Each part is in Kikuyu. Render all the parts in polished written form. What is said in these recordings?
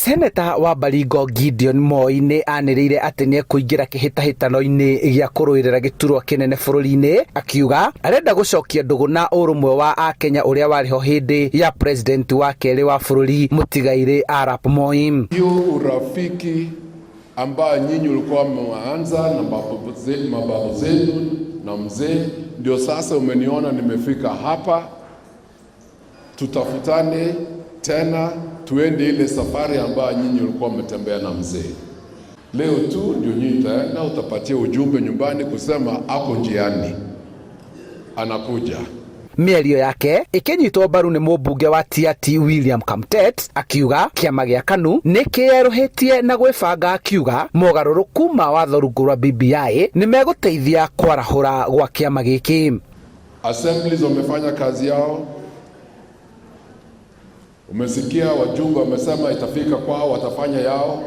Seneta wa Baringo Gideon Moi nĩ anĩrĩire atĩ nĩ ekũingĩra kĩhĩtahĩtano-inĩ gĩa kũrũĩrĩra gĩturwa kĩnene bũrũri-inĩ, akiuga arenda gũcokia ndũgũ na ũrũmwe wa akenya ũrĩa warĩ ho hĩndĩ ya president wa kerĩ wa bũrũri mũtigairĩ Arap Moi. Hiyo urafiki ambayo nyinyi ulikuwa mmeanza na mababu zenu na mzee, ndio sasa umeniona nimefika hapa. Tutafutane tena tuende ile safari ambayo nyinyi ulikuwa mmetembea na mzee. Leo tu ndio nyinyi utaenda utapatia ujumbe nyumbani kusema ako njiani anakuja. Mĩario yake ĩkĩnyitwo mbaru nĩ mũmbunge wa Tiaty William Kamtet, akiuga kĩama gĩa KANU nĩ kĩerũhĩtie na gwĩbanga, akiuga mogarũrũku ma watho rungu rwa BBI nĩ megũteithia kwarahũra gwa kĩama gĩkĩ. Assemblies wamefanya kazi yao. Umesikia wajumbe wamesema itafika kwao, watafanya yao,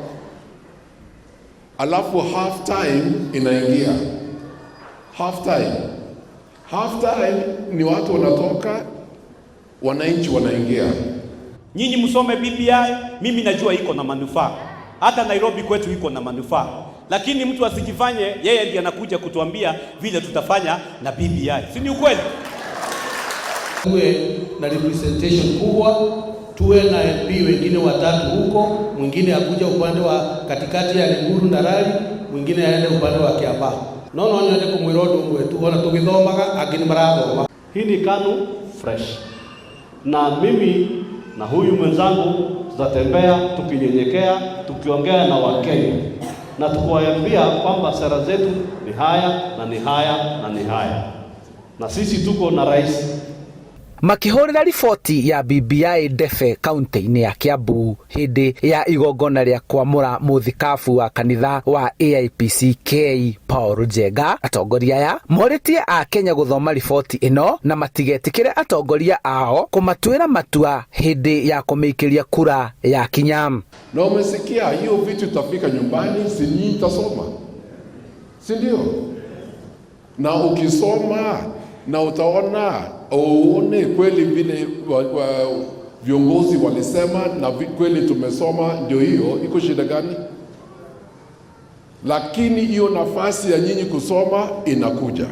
alafu half time inaingia. Half time, half time ni watu wanatoka, wananchi wanaingia. Nyinyi msome BBI, mimi najua iko na manufaa. Hata Nairobi kwetu iko na manufaa, lakini mtu asijifanye yeye ndiye anakuja kutuambia vile tutafanya na BBI, si ni ukweli? Tuwe na representation kubwa, tuwe na MP wengine watatu huko, mwingine akuja upande wa katikati ya Limuru na Lari, mwingine aende upande wa Kiambaa. No no nyende kumwira undu umwe tu, ona tugithomaga angĩ nĩ marathoma. Hii ni KANU fresh, na mimi na huyu mwenzangu tutatembea tukinyenyekea, tukiongea na Wakenya na tukiwaambia kwamba sera zetu ni haya na ni haya na ni haya, na sisi tuko na rais. Makĩhũrĩra riboti ya BBI ndebe kaunti-inĩ ya Kiambu hĩndĩ ya igongona rĩa kwamũra mũthikabu wa kanitha wa AIPCK Paul Njenga, atongoria aya morĩtie akenya gũthoma riboti ĩno na matigetĩkĩre atongoria ao kũmatuĩra matua hĩndĩ ya kũmĩikĩria kura ya kinya. Na umesikia hiyo vitu itafika nyumbani, si nyinyi itasoma, si ndio? Na ukisoma na utaona uone kweli vile viongozi walisema na kweli tumesoma, ndio hiyo iko shida gani? Lakini hiyo nafasi ya nyinyi kusoma inakuja.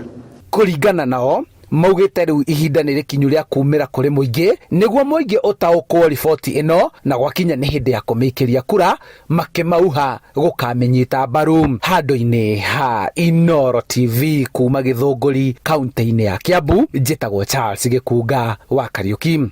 Kũringana nao, maugĩte rĩu ihinda nĩ rĩkinyu rĩa kumĩra kũrĩ mũingĩ nĩguo mũingĩ ũtaũkwo riboti ĩno, na gwakinya nĩ hĩndĩ ya kũmĩikĩria kura makĩmauha gũkamĩnyita mbaru. Handũ-inĩ ha Inooro TV kuma Gĩthũngũri kaunti-inĩ ya Kiambu, njĩtagwo Charles Gĩkunga wa Kariũki.